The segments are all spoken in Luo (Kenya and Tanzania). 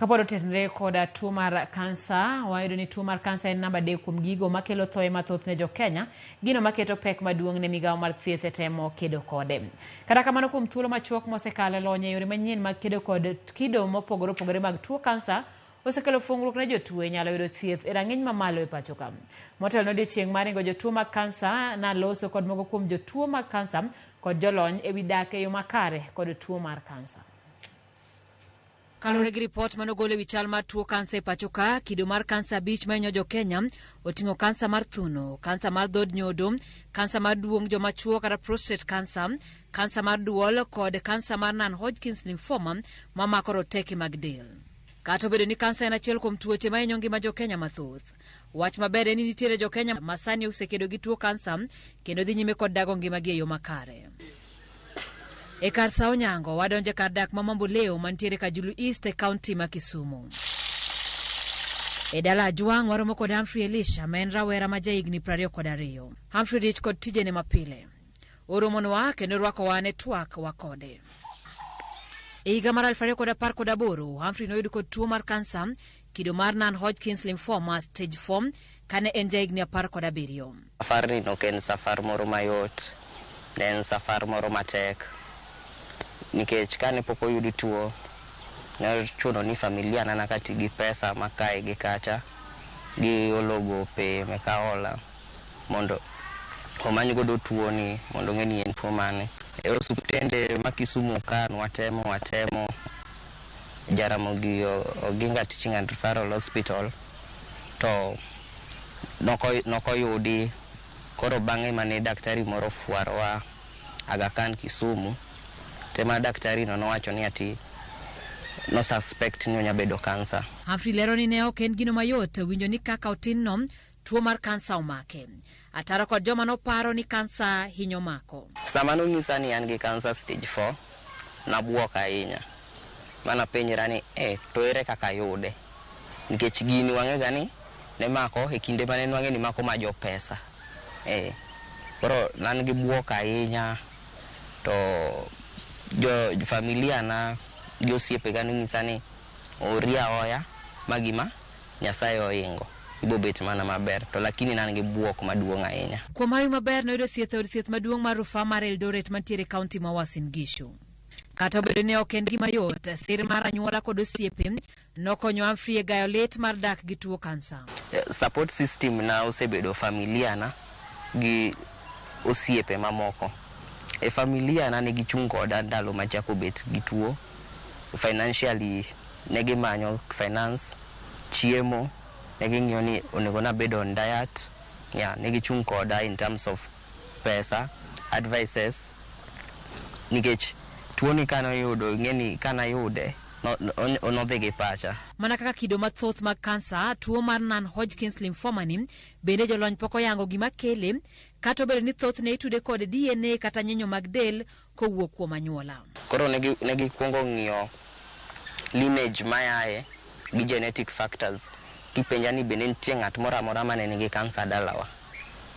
Kapod otenore koda tuo mar kansa, wayudo ni tuo mar kansa en namba 3 kuom gigo makelo thoe mathoth ne jokenya, gino maketo pek maduong' ne migawo mar thieth e temo kedo kode. Kata kamano, kuom thuolo machuok mosekalo, lony e yore manyien mag kedo kod kido mopogore opogore mag tuo kansa osekelo fungruok ne jotuo e nyalo yudo thieth e rang'iny mamalo e pacho ka. Motelo ne odiochieng' mar ringo jotuo mag kansa, naloso kod moko kuom jotuo mag kansa kod jolony e wi dak e yo makare kod tuo mar kansa. Kaluwore gi ripot manogol e wi chal mar tuo kansa e pacho ka, kido mar kansa 5 mahinyo jokenya oting'o kansa mar thuno, kansa mar dhod nyodo, kansa mar duong' joma chuo kata prostate cancer, kansa mar duol kod kansa mar non-Hodgkin's lymphoma mamako roteke mag del. Kata obedo ni kansa en achiel kuom tuoche mahinyo ngima jokenya mathoth, wach maber en ni nitiere jokenya ma sani osekedo gi tuo kansa kendo dhi nyime kod dago ngimagi e yo makare. E kar sa onyango, wadonjo e kar dak ma Mamboleo mantiere Kajulu East e kaunti ma Kisumu. E dala Ajwang' waromo kod Humphrey Elisha ma en rawera ma jahigni 22. Humphrey dich kod tijene mapile. Oromonwa kendo rwakowa ne twak wa kode. E higa mar 2018, Humphrey noyud kod tuo mar kansa kido mar non-Hodgkin's lymphoma stage 4 kane en jahigni 17. Safarni ok en safar moro mayot, ne en safar moro matek nikech kane pok oyud tuo ne chuno ni familia na nyaka ti gi pesa ma kae gi kacha gi olo gope mek aola mondo omany godo tuo ni mondo ong'e ni en tuo mane. E osiptende ma Kisumu ka nwatemo watemo Jaramogi Oginga Teaching and Referral Hospital to nokoyudi. Koro bang'e mane daktari moro ofwarowa Aga Khan Kisumu, tema daktari no nowacho ni ati no suspect ni onya bedo kansa. Humphrey lero ni ne ok en gino mayot winjo ni kaka otin no tuo mar kansa omake. Ataro kod joma noparo ni kansa hinyo mako. Sama nonyisa ni an gi kansa stage 4, nabuok ahinya. Manapenjra ni to ere kaka ayude? Nikech gini wang'ega ni ne mako e kinde mane nwang'e ni mako ma jopesa. Koro nan gi buok ahinya to jo familia na gi osiepega nonyisa ni ori aoya ma gima Nyasaye oingo ibo bet mana maber, to lakini nan gi buok maduong' ahinya. Kuom hawi maber noyudo thieth e od thieth maduong' mar rufaa mar Eldoret mantiere e kaunti ma Uasin Gishu. Kata obedo ni ok en gima yot, sir mar anyuola kod osiepe nokonyo Humphrey e gayo lit mar dak gi tuo kansa. Support system na osebedo familia na gi osiepe mamoko. E familia na ne gichung' koda ndalo machako bet gi tuo. Financially ne gimanyo finance, chiemo, ne ging'iyo ni onego nabed on diet. Yeah, ne gichung' koda in terms of pesa, advices. Nikech tuo ni kanoyudo, ing'e ni kanayude, nodhi gi pacha. Mana kaka kido mathoth mag kansa, tuo mar non-Hodgkin's lymphoma ni bende jolony pok oyango gima kele, kata obedo ni thothne itude kod DNA kata nyinyo mag del kowuok kuom anyuola. Koro ne gikuongo ng'iyo lineage mayae gi genetic factors. Kipenja ni bende nitie ng'at moro amora mane nigi kansa dalawa,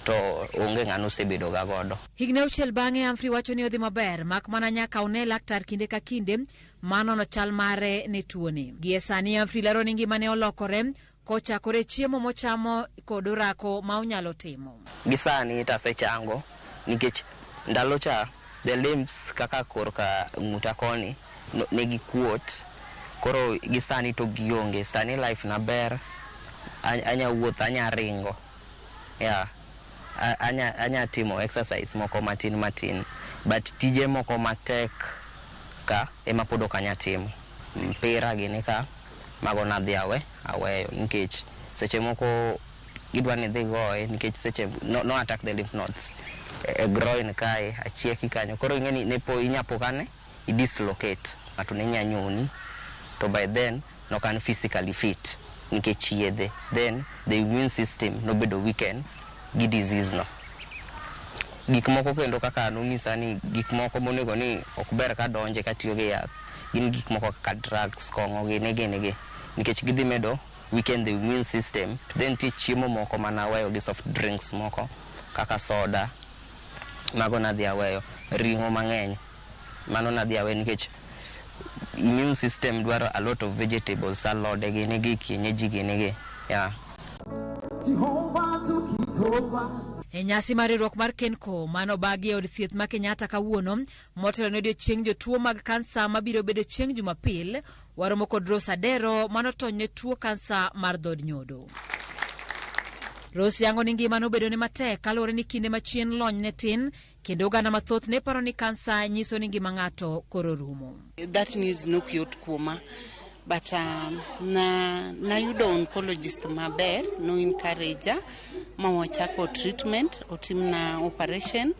to onge ng'ano osebedo ga godo. Higni 6 bang'e, Humphrey wacho ni odhi maber, mak mana nyaka one laktar kinde ka kinde manono chal mare ne tuoni. Gie sani Humphrey lero ni ngimane olokore kochakore chiemo mochamo kod orako ma onyalo timo. Gi sani to asechango nikech ndalo cha the limbs kaka korka ng'uta koni ne gikuot, koro gi sani to gionge. Sani life na ber, anya wuotho, anya ringo, yeah, anya timo exercise moko matin matin, but tije moko matek ka ema pod ok anya timo. Mpira gini ka mago nadhi aweyo nikech seche moko gidwa ni idhi goye nikech seche no attack the lymph nodes e groin kae achieki kanyo, koro ing'e ni nepo inyapo kane i dislocate ng'ato ne nya nyoni, to by then nok an physically fit nikech yedhe, then the immune system nobedo weaken gi disease no. Gik moko kendo kaka nonyisa ni gik moko monego ni ok ber ka donje katiyo gi yath gin gik moko kaka drugs, kong'o gini gini gi, nikech gidhi medo weaken the immune system. Then nitie chiemo moko manaweyo gi soft drinks moko kaka soda, mago nadhi aweyo. Ring'o mang'eny mano nadhi aweyo nikech Immune system dwaro a lot of vegetables, alode gini gi, kienyeji gini gi, yeah. E nyasi mar riwruok mar Kenco manobagi e od thieth ma Kenyatta kawuono motelo ne odiechieng jotuo mag kansa mabiro bedo chieng' Jumapil, waromo kod Rose Adero manotony ne tuo kansa mar dhod nyodo. Rose yango ni ngima nobedone matek kaluwore ni kinde machien lony ne tin kendo oganda mathoth ne paro ni kansa nyiso ni ngima ng'ato koro rumo. That news nok yot kuoma, but na nayudo oncologist maber, no encourage ma wachako treatment, otimna operation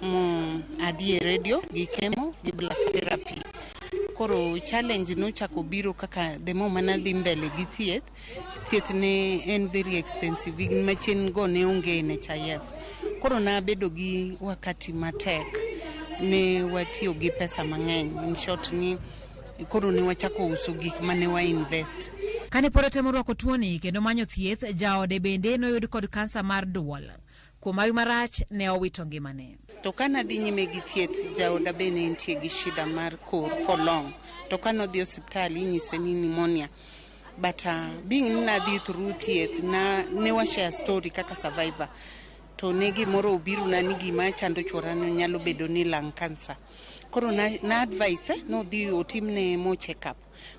mo adhi e radio gi chemo gi black therapy. Koro challenge nochako biro kaka the more mana dhi mbele gi thieth, thieth ne en very expensive, higni machien go ne onge NHIF. Koro nabedo gi wakati matek, ne watiyo gi pesa mang'eny. In short ni koro ne wachako uso gik mane wa invest. Kane pod otemo rwako tuoni kendo manyo thieth, jaode bende noyud kod kansa mar duol. Kuom hawi marach ne owito ngimane. To kanadhi nyime gi thieth, jaoda be ne nitie gi shida mar kor for long. To kanodhi osiptal inyise ni pneumonia. But being ni nadhi through thieth, na ne wa share story kaka survivor. To ne gimoro obiro na ni gima chando chuora no nyalo bedo ni lung cancer. Koro na advice nodhi otimne mo check up.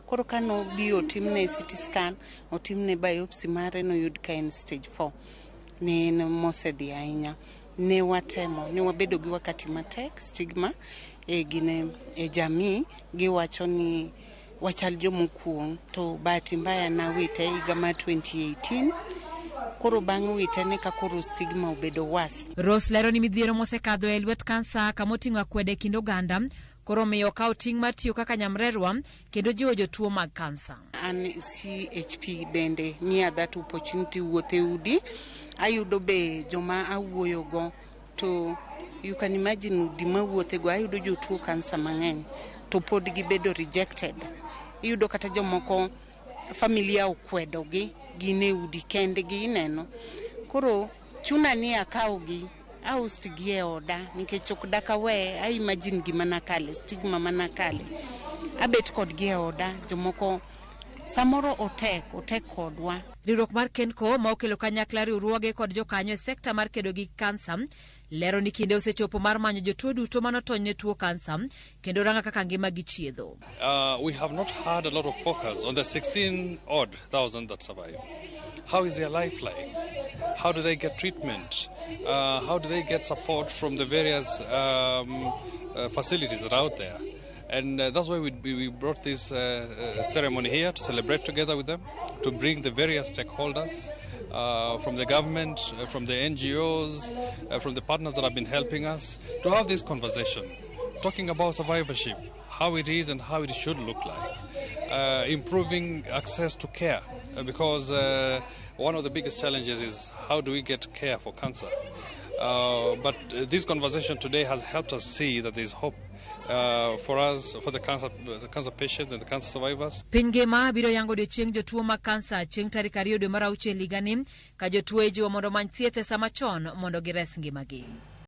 Koro kanobi otimne CT scan, otimne biopsy mare noyud ka en stage 4. Ne en mosedhi ahinya. Ne watemo, ne wabedo gi wakati matek, stigma e gine e jamii giwacho ni wachal jomokuong', to bahati mbaya nawite higa mar 2018. Koro bang' wite ne ka koro stigma obedo worse. Rose lero ni midhiero mosekadho e lwet kansa kamoting'o akwede e kind oganda koro miyo okawo ting' mar tiyo kaka nyamrerwa kendo jiwo jotuo mag kansa. An CHP bende miya that opportunity wuotho e udi, ayudo be joma awuoyogo, to you can imagine udi mawuothego ayudo jotuo kansa mang'eny to pod gibedo rejected. Iyudo kata jomoko familia okwedogi, gin e udi kendgi ineno. Koro chuna ni akawgi aust gi e oda nikech ok dakawe, a imagine gima nakale, stigma manakale. Abet kodgi e oda, jomoko samoro otek kodwa. Riwruok mar Kenco ma okelo kanyakla riwruoge kod jokanyo e sekta mar kedo gi kansa lero ni kinde osechopo mar manyo jotuo duto manotony ne tuo kansa kendo rango kaka ngimagi chiedho. We have not had a lot of focus on the 16 odd thousand that survive. How is their life like? How do they get treatment? How do they get support from the various facilities that are out there? And that's why we brought this ceremony here to celebrate together with them, to bring the various stakeholders from the government, from the NGOs, from the partners that have been helping us, to have this conversation, talking about survivorship, how it is and how it should look like, improving access to care, because one of the biggest challenges is how do we get care for cancer. But this conversation today has helped us see that there's hope for us, for the cancer patients and the cancer survivors. Piny ngima biro yango odiechieng jotuo mag kansa chieng' tarik 2 dwe mar 6 higani ka jotuo ijiwo mondo omany thieth e sama chon mondo gires ngimagi.